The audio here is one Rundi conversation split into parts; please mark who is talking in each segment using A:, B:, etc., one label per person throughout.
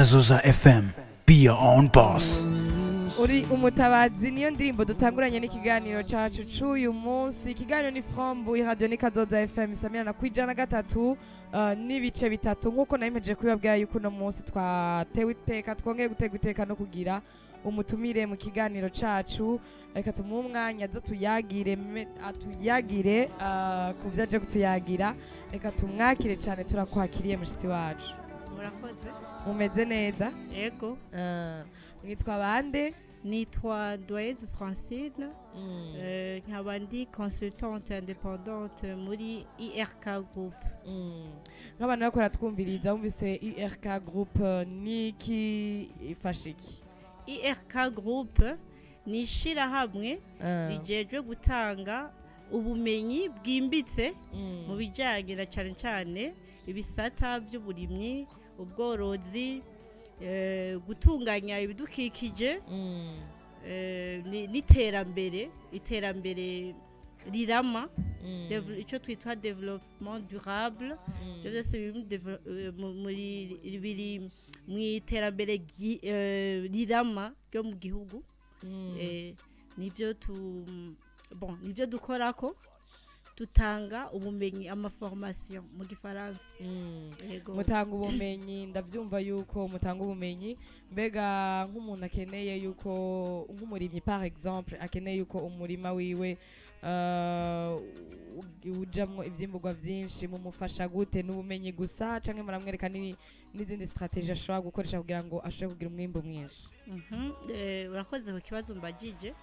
A: Kazoza FM. Be your own boss.
B: Uri umutabazi niyo ndirimbo dutanguranye n'ikiganiro cacu c'uyu munsi. Ikiganiro ni Frambu, radio ni Kazoza FM isamirana ku 103 n'ibice 3. Nk'uko nabimejeje kubibabwira yuko uno munsi twatewe iteka, twongeye gutegwa iteka no kugira umutumire mu kiganiro cacu. Reka tumuhe umwanya aze tuyagire atuyagire ku vyo aje kutuyagira. Reka tumwakire cane. Turakwakiriye, mushitsi wacu.
C: Murakoze.
B: Mumeze neza?
C: Ego.
B: Mwitwa bande?
C: Nitwa Doyezu Francine, nkaba ndi consultante indépendante muri IRK Group.
B: Nk'abantu bakora twumviriza, wumvise IRK Group, niki? Ifasha iki?
C: IRK Group ni ishirahamwe rijejwe gutanga ubumenyi bwimbitse mu bijyanye na cyane cyane ibisata by'uburimyi, ubworozi, gutunganya ibidukikije n'iterambere, iterambere rirama, icyo twita développement durable. Ibyo byose biri biri mu iterambere rirama ryo mu gihugu. Nibyo tu bon nibyo dukorako, dutanga ubumenyi, amaformation mu gifaransa. Yego.
B: Mutanga ubumenyi, ndavyumva yuko mutanga ubumenyi. Mbega nk'umuntu akeneye yuko, nk'umurimyi par exemple, akeneye yuko umurima wiwe ujamwo ivyimburwa vyinshi, mumufasha gute? N'ubumenyi gusa canke muramwereka n'izindi stratégie ashobora gukoresha kugira ngo ashobore kugira umwimbu mwinshi?
C: Urakoze ku kibazo mbagije.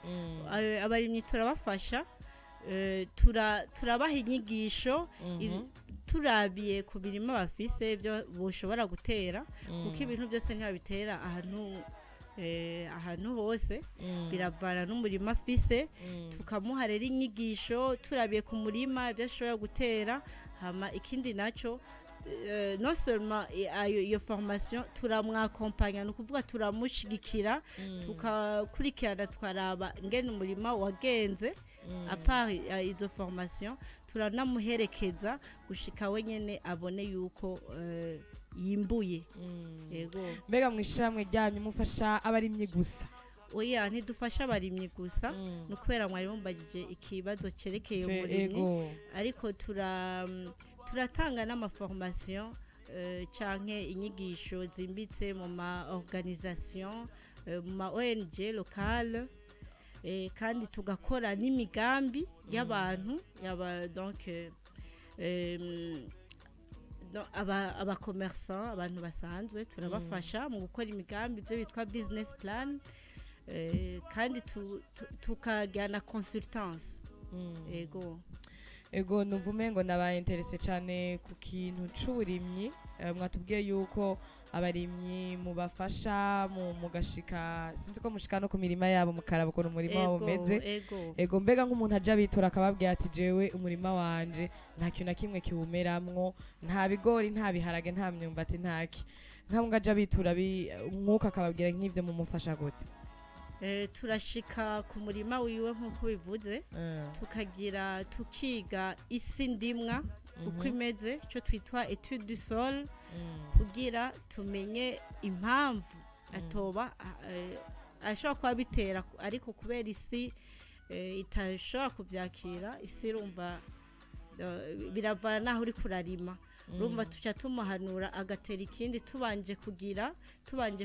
C: Abarimyi turabafasha, turabaha inyigisho turabiye ku mirima bafise ibyo boshobora gutera, kuko ibintu byose ntibabitera ahantu hose, biravana n'umurima afise. Tukamuha rero inyigisho turabiye ku murima ibyo ashobora gutera. Hama ikindi naco, non seulement iyo formation, turamwakompanya, ni ukuvuga turamushigikira, tukakurikirana, tukaraba ngene umurima wagenze. À part izo formation, turanamuherekeza gushika we nyene abone yuko yimbuye. Yego.
B: Mbega mw'ishirahamwe ryanyu mufasha abarimyi gusa?
C: Oya, ntidufasha abarimyi gusa. Ni ukubera mwari mumbagije ikibazo cerekeye umurimyi. Ariko turatanga n'amaformation canke inyigisho zimbitse mu ma organisation, mu ma ONG locale, kandi tugakora n'imigambi y'abantu yaba donc aba commerçant, abantu basanzwe, turabafasha mu gukora imigambi, ibyo bitwa business plan, kandi tukagira na consultance. Ego.
B: Ego, numva umengo nabaye intéressé cyane ku kintu c'uburimyi. Mwatubwiye yuko abarimyi mubafasha mugashika, sinzi ko mushika no ku mirima yabo mukaraba ukuntu umurima wabo umeze.
C: Ego.
B: Ego, mbega nk'umuntu aja abitura akababwira ati: "Jewe umurima wanje nta kintu na kimwe kiwumeramwo, nta bigori, nta biharage, nta myumbati, ntaki", nkamwe aja abitura nk'uko akababwira nk'ivyo, mumufasha gute?
C: Turashika ku murima wiwe nk'uko bivuze, tukagira tukiga isi ndimwa uko imeze, icyo twitwa étude du sol, kugira tumenye impamvu atoba ashobora kuba bitera, ariko kubera isi itashobora kubyakira. Isi irumva, biravana n'aho uri kurarima. Urumva tuca tumuhanura agatera ikindi, tubanje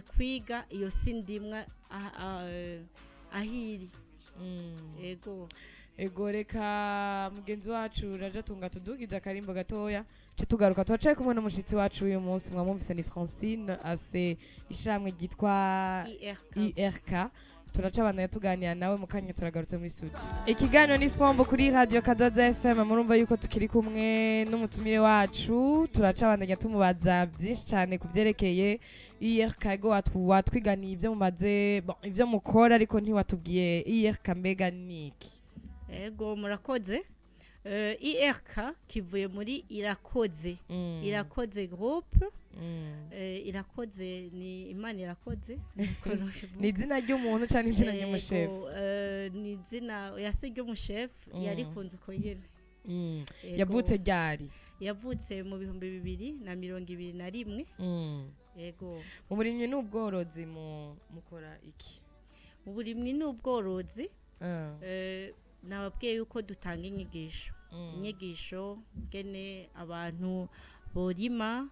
C: kwiga iyo si ndimwa aho iri. Ego.
B: Ego, reka mugenzi wacu Raja Tunga tudugize akarimbo gatoya ce tugaruka. Twacaye kumwe n'umushitsi wacu uyu munsi, mwamwumvise, ni Francine, afise ishirahamwe ryitwa
C: IRK.
B: IRK. Turaca tuganira nawe mu kanya. Turagarutse muri studio. Ikiganiro ni Fombo kuri Radio Kazoza FM. Murumva yuko tukiri kumwe n'umutumire wacu, turaca bandanya tumubaza byinshi cyane ku byerekeye IRK. Ego, watwiganiye ibyo mumaze, bon, ibyo mukora, ariko ntiwatubwiye IRK mbega niki?
C: Ego, murakoze. IRK kivuye muri Irakoze, Irakoze Group. Irakoze ni Imana irakoze.
B: Ni izina ry'umuntu cyangwa izina ry'umushefu?
C: Ego, ni izina yase ry'umushefu, yarikunze uko nyene. Ego.
B: Yavutse ryari?
C: Yavutse mu 2021. Yego.
B: Mu burimyi n'ubworozi mukora iki?
C: Mu burimyi n'ubworozi, nababwiye yuko dutanga inyigisho, inyigisho ngene abantu borima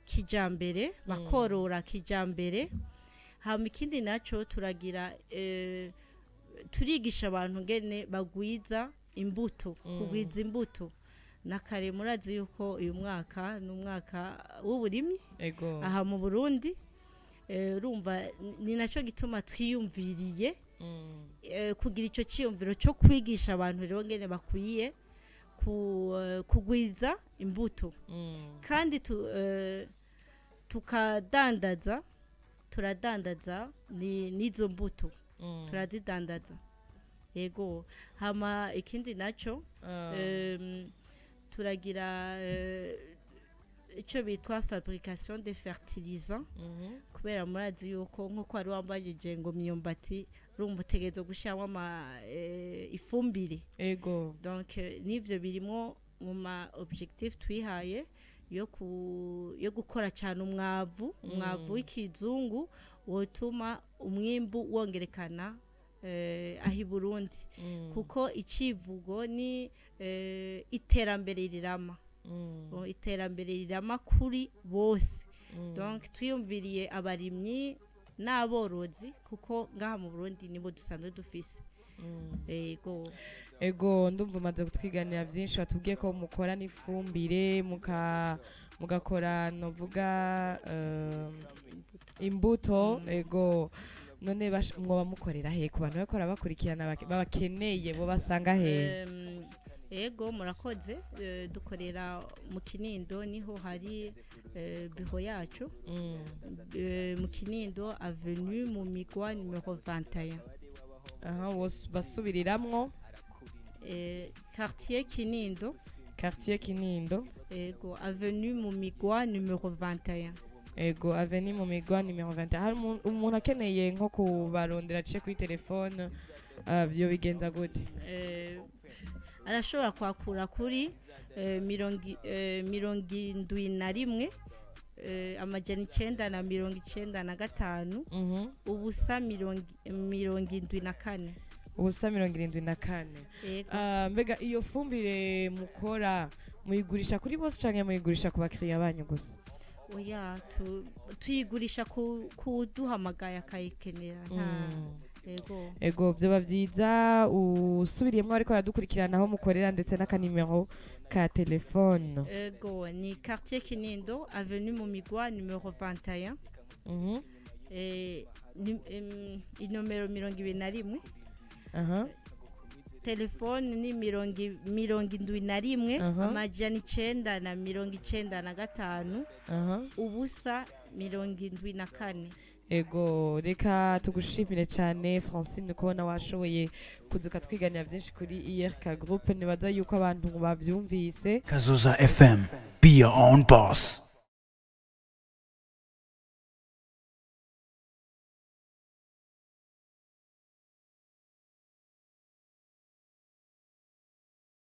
C: kijambere, bakorora kijambere. Hama ikindi naco, turagira turigisha abantu ngene bagwiza imbuto, kugwiza imbuto. Na kare murazi yuko uyu mwaka ni umwaka w'uburimyi aha mu Burundi. Urumva ni nacyo gituma twiyumviriye kugira icyo cyiyumviro cyo kwigisha abantu rero ngene bakwiye kugwiza imbuto, kandi tukadandaza, turadandaza n'izo mbuto, turazidandaza, yego. Hama ikindi naco, turagira icyo bitwa fabrication de fertilisants, kubera murazi yuko nkuko wari wambajije ngo myumbati, urumva utegerezwa gushyiramo ifumbire. Donc n'ivyo birimo mu ma objectif twihaye yo gukora cyane umwavu w'ikizungu wotuma umwimbu wongerekana aho i Burundi, kuko icivugo ni iterambere rirama. Oh, iterambere rirama kuri bose. Donc twiyumviriye abarimyi n'aborozi, kuko ngaha mu Burundi nibo dusanzwe dufise. Ego.
B: Ego, ndumva umaze kutwiganira byinshi. Watubwiye ko mukora n'ifumbire, mugakora novuga imbuto. Ego, none mwoba mukorera he ku bantu bakora bakurikirana, babakeneye bo basanga he?
C: Ego, murakoze. Dukorera mu Kinindo, niho hari biro yacu. Mu Kinindo, avenue mu Migwa numero 21.
B: Aha basubiriramwo.
C: Quartier Kinindo.
B: Quartier Kinindo.
C: Ego, avenue mu Migwa numero 21.
B: Ego, avenue mu Migwa numero 21. Hari umuntu akeneye nko kubarondera aciye kuri telefone, byo bigenza gute?
C: Arashobora kwakura kuri 71 995 0 74.
B: 0 74.
C: Ego.
B: Ah, mbega iyo fumbire mukora muyigurisha kuri bose canke muyigurisha ku bakiriya banyu gusa?
C: Oya, tuyigurisha ku kuduhamagaye akayikenera, nta Ego.
B: Ego, vyoba vyiza usubiriyemwo ariko aradukurikirana aho mukorera ndetse n'akanimero ka telefone.
C: Ego, ni quartier Kinindo, avenue Mumigwa numero 21. Inomero 21. Telefone ni 71 995 0 74.
B: Ego, reka tugushimire cyane Francine, kubona washoboye kuza ukatwiganira byinshi kuri IRK Group. Nibaza yuko abantu bavyumvise.
A: Kazoza FM. Be your own boss.